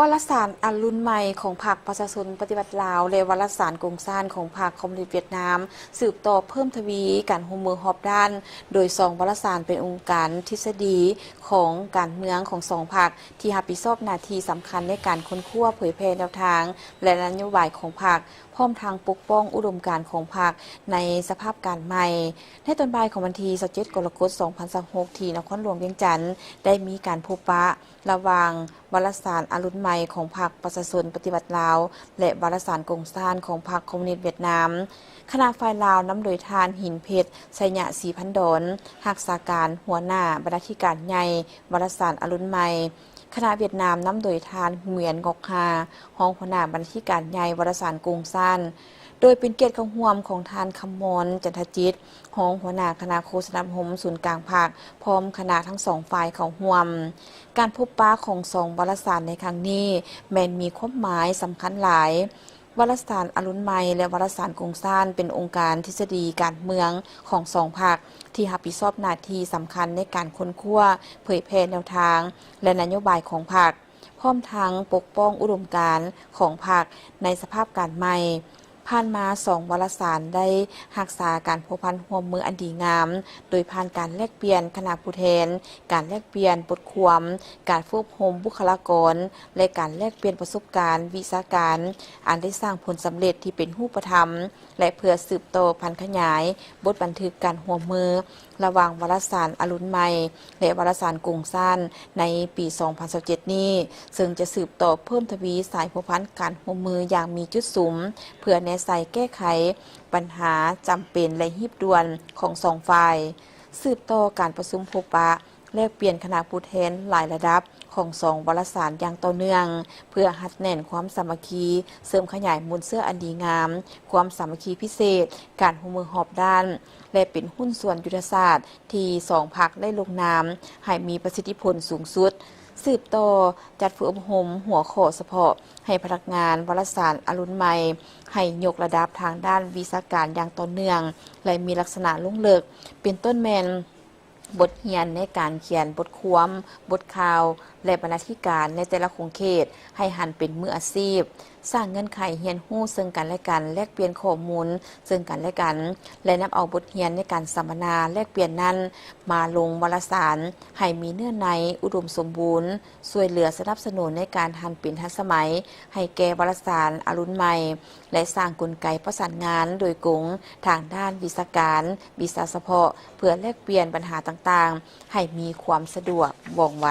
ວາລະສານອັນລຸນໃໝ່ຂອງພັກປະຊາຊົນປະຕິວັດລາວ ແລະ ວາລະສານກົງຊານຂອງພັກຄອມມູນິດຫວຽດນາມ ສືບຕໍ່ເພີ່ມທະວີການຮ່ວມມືຮອບດ້ານ ໂດຍສອງວາລະສານເປັນອົງການທິດສະດີຂອງການເມືອງຂອງສອງພັກ ທີ່ຮັບຜິດຊອບໜ້າທີ່ສຳຄັນໃນການຄົ້ນຄວ້າເຜີຍແຜ່ແນວທາງ ແລະ ນະໂຍບາຍຂອງພັກ, ພ້ອມທັງປົກປ້ອງອຸດົມການຂອງພັກໃນສະພາບການໃໝ່. ໃນຕອນບ່າຍຂອງວັນທີຊາວເຈັດ ກໍລະກົດ ສອງພັນຊາວຫົກ ທີ່ນະຄອນຫຼວງວຽງຈັນ ໄດ້ມີການພົບປະ ລະຫວ່າງວາລະສານອະລຸນໃໝ່ຂອງພັກປະຊາຊົນປະຕິວັດລາວ ແລະ ວາລະສານກົງຊານຂອງພັກຄອມມູນິດຫວຽດນາມ. ຄະນະຝ່າຍລາວນຳໂດຍທ່ານ ຫີນເພັດ ໄຊຍະສີພັນດອນ ຮັກສາການຫົວໜ້າບັນນາທິການໃຫຍ່ວາລະສານອະລຸນໃໝ່, ຄະນະຫວຽດນາມນຳໂດຍທ່ານ ຫງວຽນ ງອກຮາ ຮອງຫົວໜ້າບັນນາທິການໃຫຍ່ວາລະສານກົງຊານ. ໂດຍເປັນກຽດເຂົ້າຮ່ວມຂອງທ່ານ ຄຳມອນ ຈັນທະຈິດ ຮອງຫົວໜ້າຄະນະໂຄສະນາອົບຮົມສູນກາງພັກ ພ້ອມຄະນະທັງສອງຝ່າຍເຂົ້າຮ່ວມ. ການພົບປະຂອງສອງວາລະສານໃນຄັ້ງນີ້ ແມ່ນມີຄວາມໝາຍສຳຄັນຫຼາຍ. ວາລະສານອະລຸນໃໝ່ ແລະ ວາລະສານກົງຊານ ເປັນອົງການທິດສະດີການເມືອງຂອງສອງພັກ ທີ່ຮັບຜິດຊອບໜ້າທີ່ສຳຄັນໃນການຄົ້ນຄວ້າເຜີຍແຜ່ແນວທາງ ແລະ ນະໂຍບາຍຂອງພັກ, ພ້ອມທັງປົກປ້ອງອຸດົມການຂອງພັກໃນສະພາບການໃໝ່. ຜ່ານມາສອງວາລະສານໄດ້ຮັກສາການພົວພັນຮ່ວມມືອັນດີງາມ ໂດຍຜ່ານການແລກປ່ຽນຄະນະຜູ້ແທນ, ການແລກປ່ຽນບົດຄວາມ, ການຝຶກອົບຮົມບຸກຄະລາກອນ ແລະ ການແລກປ່ຽນປະສົບການວິຊາການ ອັນໄດ້ສ້າງຜົນສຳເລັດທີ່ເປັນຮູບປະທຳ ແລະ ເພື່ອສືບຕໍ່ຜັນຂະຫຍາຍບົດບັນທຶກການຮ່ວມມື ລະຫວ່າງວາລະສານອະລຸນໃໝ່ ແລະ ວາລະສານກົງຊານໃນປີສອງພັນຊາວເຈັດນີ້, ເຊິ່ງຈະສືບຕໍ່ເພີ່ມທະວີສາຍພົວພັນການຮ່ວມມືຢ່າງມີຈຸດສຸມ ເພື່ອແນໃສ່ແກ້ໄຂບັນຫາຈຳເປັນ ແລະ ຮີບດ່ວນຂອງສອງຝ່າຍ. ສືບຕໍ່ການປະຊຸມພົບປະແລກປ່ຽນຄະນະຜູ້ແທນຫຼາຍລະດັບຂອງສອງວາລະສານຢ່າງຕໍ່ເນື່ອງ ເພື່ອຮັດແໜ້ນຄວາມສາມັກຄີ, ເສີມຂະຫຍາຍມູນເຊື້ອອັນດີງາມ, ຄວາມສາມັກຄີພິເສດ, ການຮ່ວມມືຮອບດ້ານ ແລະ ເປັນຫຸ້ນສ່ວນຍຸດທະສາດ ທີ່ສອງພັກໄດ້ລົງນາມໃຫ້ມີປະສິດທິຜົນສູງສຸດ. ສືບຕໍ່ຈັດຝຶກອົບຮົມຫົວຂໍ້ສະເພາະໃຫ້ພະນັກງານວາລະສານອະລຸນໃໝ່ ໃຫ້ຍົກລະດັບທາງດ້ານວິຊາການຢ່າງຕໍ່ເນື່ອງ ແລະ ມີລັກສະນະລົງເລິກ, ເປັນຕົ້ນແມ່ນບົດຮຽນໃນການຂຽນບົດຄວາມ, ບົດຂ່າວ ແລະ ບັນນາທິການໃນແຕ່ລະຂົງເຂດ ໃຫ້ຫັນເປັນມືອາຊີບ, ສ້າງເງື່ອນໄຂຮຽນຮູ້ເຊິ່ງກັນແລະກັນ, ແລກປ່ຽນຂໍ້ມູນເຊິ່ງກັນແລະກັນ ແລະ ນຳເອົາບົດຮຽນໃນການສຳມະນາແລກປ່ຽນນັ້ນ ມາລົງວາລະສານໃຫ້ມີເນື້ອໃນອຸດົມສົມບູນ, ຊ່ວຍເຫຼືອສະໜັບສະໜູນໃນການຫັນເປັນທັນສະໄໝໃຫ້ແກ່ວາລະສານອະລຸນໃໝ່ ແລະ ສ້າງກົນໄກປະສານງານໂດຍກົງທາງດ້ານວິຊາການ, ວິຊາສະເພາະ ເພື່ອແລກປ່ຽນບັນຫາຕ່າງໆ ໃຫ້ມີຄວາມສະດວກວ່ອງໄວ.